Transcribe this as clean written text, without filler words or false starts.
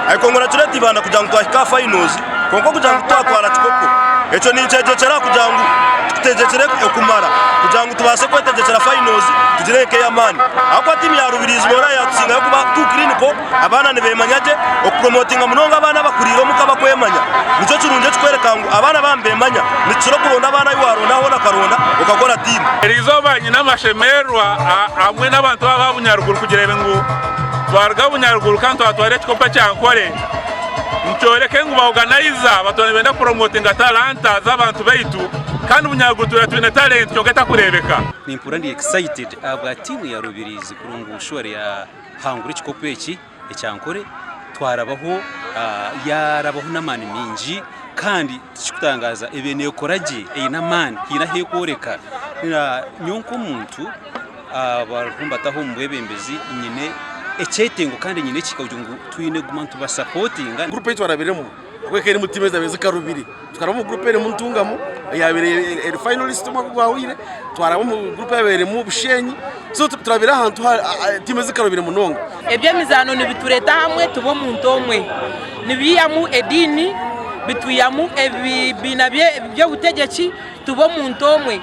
I congratulate Ibanda kugira ngu twahika aha finals kwonka okugira ngu titwatwara kikopo ekyo ninkyegyekyera kugira ngu tutegyekyere okumara kugira ngu tubaase kwetegyekyera finals tugire nk'ey'amaani ahabw'okuba tiimu ya Rubirizi noreeba yatusingayo kuba too clinical Abaana nibemanya gye okupromotinga munonga abaana abakuriire omuka bakwemanya. Nikyo kirungi ekikwereka ngu abaana baaba nibemanya, nikikira okuronda abaana ahu waronda hoona okaronda okakora tiimu. Erizooba nyine amashemererwa hamwe n'abantu aba Bunyaruguru kugira ngu twaruga Bunyaruguru kandi twatwara ekikopo ekya Ankole nikyoreka ngu ba oganaiza batuura nibenda kupromotinga talanta z'abantu baitu kandi Bunyaruguru tuura twine talenti kwonka etakureebeka. Nimpurira ndi excited ahabwa tiimu ya Rubirizi kurunga sure ya Hangura ekikopo eki ekya Ankole twarabaho yaarabaho n'amaani maingi kandi tikikutangaaza ebaire neekora gye eine amaani haine ahu erikworeka. Nyowe nk'omuntu abariho nibataho omu bwebembezi nyine ekyetengo kandi nyine ekihika kugira ngu twine kuguma nitubasapotinga. Gurupu ei twarabiremu ahabw'okuba ekaba erimu tiimu ezabaire zikarubire. Tukaraba omu gurupu erimu Ntungamo eyabaire eri finalist omwaka ogwahweire, twaraba omu gurupu eyabaire erimu Bushenyi, so turabire ahantu tiimu ezikarubire munonga. Eby'emizaano nibitureeta hamwe tuba omuntu omwe. Nibiihamu ediini, bitwihamu ebibiina by'obutegyeki tuba omuntu omwe.